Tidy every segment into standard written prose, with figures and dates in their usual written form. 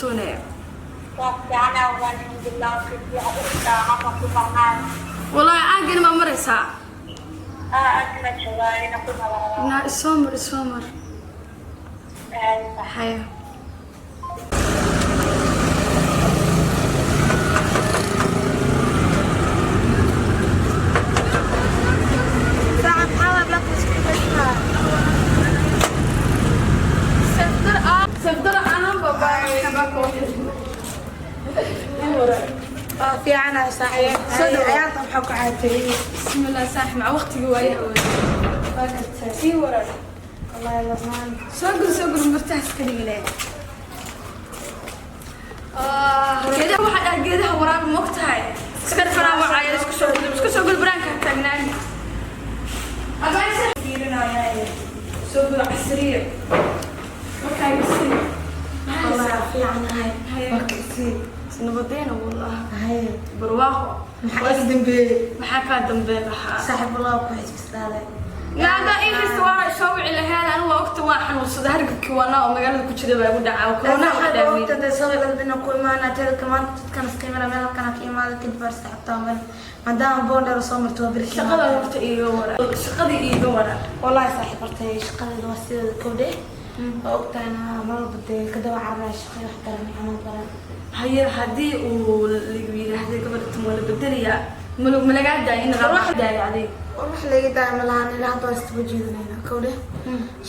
Furtuune? Waa fiicana, alxamdulilah, si fiican u halkan ku maqnaa. Wallaahi aagani ma maraysaa? Agna joogaa ina ku maqnaa. Naa isoo mar, isoo mar. Haya. Fiicana saaxiib. Soo dhawaad. Ciyaarta maxaa ku caatay? Bismillah saaxiib, maca waqtigii waayaha wey. Waa kartay. Sii waran. Wallahi lamaan. Soo gul, soo gul, martaas ka dhigine. Geedaha waxaa dhaha, geedaha waraabi ma ogtahay? Iska dhafanaa wacaya, isku soo gul, isku soo gul, banaanka taagnaan. Abaa Fiirinaya. Soo gul casriye. Markaa iga sii. Wallahi fiicanahay. Haye. Waa kasii. Nabadeena wallah. Haye. Barwaaqo. Maxaa iga dambeeyey? Maxaa kaa dambeyn lahaa? Saaxiib, wallahi ku xisbisdaalay. Naaga inkasta waa soo wici lahayd, anigu waa ogta, waa xanuunsaday, hargabkii waanaa oo magaalada ku jira baa igu dhacaa oo corona wax dhaamay. Waqti soo dhalbina ku imaana teelka maanta dadkan iska imaana meel halkan ka imaada kadib baa saxabtaa meel maadaama boondheer soo marto waa birki. Shaqada horta iiga wara, shaqadii iiga wara. Wallahi saaxiib, horta shaqadeeda waa sideeda kowdhe, waa ogtahayna mar walba dee ka daba cararaya shaqada wax daran xanuun daran. Haye, haddii uu lagu yidhaahday gabadha tan waa la bedelayaa, ma lagaa daaya in lagaa daaya adig? War wax laga daaya ma lahan, ilaa hadda waa isdaba jeedinayna kowdhe,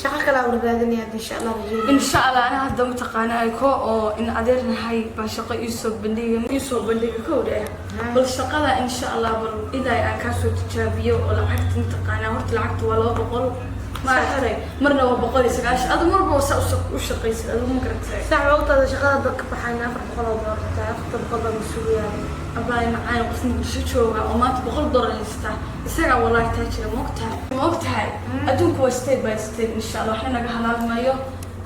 shaqo kale aan raadinaya hadda, insha Allah rajeedinaya. Insha Allah. Ana hadda mataqaana ko oo in adeernahay baa shaqo iisoo bandhiga, iisoo bandhiga kowdhe. Bal shaqada insha Allah, bal ilaa aan kaasoo tijaabiyo oo lacagta mataqaanaa, horta lacagta waa 200 maaragtay, marna waa 190, adu marba saa u shaqaysid adigu, ma garatay? Sax, waqtada shaqada dad ka baxayna $400 tahay, 400 baan sugayaa. Abaay macaan, qof Muqdisho jooga oo maanta $100 haysta isagaa wallahi taajira, ma ogtahay? Ma ogtahay adduunku waa step by step. Insha Allah waxna naga halaabi maayo.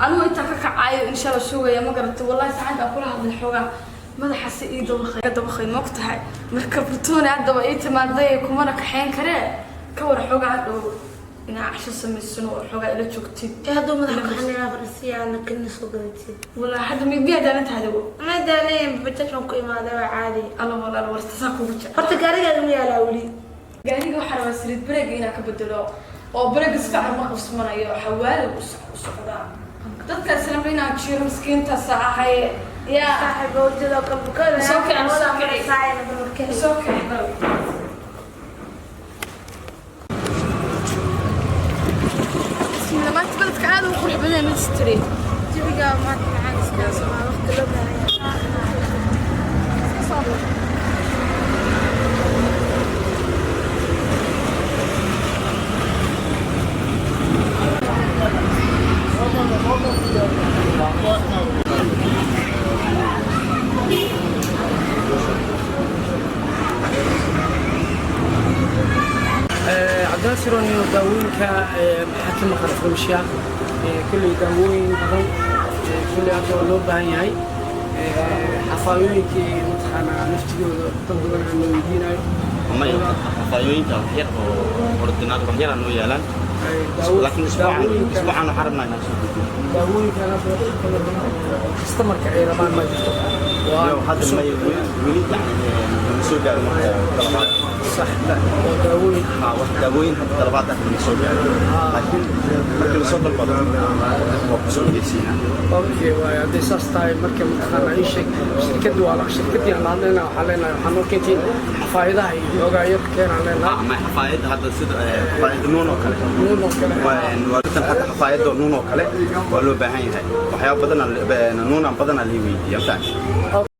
Anigu intaan ka kacayo insha Allah sugaya, ma garatay? Wallahi saacadda aan kula hadlay xoogaa madaxaasi ii dabaqay dabaqay, ma ogtahay? Marka Furtuune haddaba ii timaaday kumana kaxayn karee, ka war xoogaa hadhow inaa casho samaysano oo xoogaa ila joogtid. Ee hadduu madaxa kaxanina fadhisiya ana kalina soo gadatid. Walaa hadda miyaa daalan tahay adigu? Ma daalayn, bajaaj baan ku imaaday, waa caadi. Alla walaal, warta saa kugu jecel. Horta gaarigaaga ma yaalaa weli? Gaariga waxaa rabaa saliid bareega inaan ka bedelo oo bareega si fiican ma qabsmanayo, xawaali u socdaa. Dadka islamka inaan jiiro miskiintaas ahay yaa. Saaxiib, wajada kalbukada. Soo kici, soo kici. Soo kici bal. Bismillah, maanta beledka aad u qurux badan yahay, ma tiri? Jawiga maanta macaan iska soo waqti loo baahan yahay. Cabdinaasir, iyo daawooyinka maxaa ka maqan farmashiya? Kulley daawooyin badan kulley hadda waa loo baahan yahay. Xafaayooyinka iyo mataqaanaa naftigooda dad badan aan la weydiinayo. Maya, xafaayooyinka wax yar oo ordinaad wax yar aan noo yaalaan, laakiin isbuucan isbuucan waxaan rabnaa inaan soo gudbiyo. Daawooyinkan hadda wax kala badan oo customerka ay rabaan ma jirto? Yo, hadda may weli, yani nama soo gaarin marka dalabaad. Sax, oo daawooyin. Ha, wax daawooyin hadda dalabaad ah nama soo gaarin, laakiin markii lasoo dalbado waa kusoo ogeysiinaa. Okay, waay, hadday saas tahay marka mataqaanaa ii sheeg shirkadda, waa shirkaddii aan la hadlayna, waxaan leenahay waxaa noo keentiin xafaayadaha iyo xoogaa yar keenaan leenahay. Ma xafaayadda hadda sida xafaayadda nuun oo kale. Nuun oo kale. Waa tan hadda xafaayadda nuun oo kale waa loo baahan yahay, waxyaabo badan nuunaan badanaa lii weydiiya, ma fahamtay?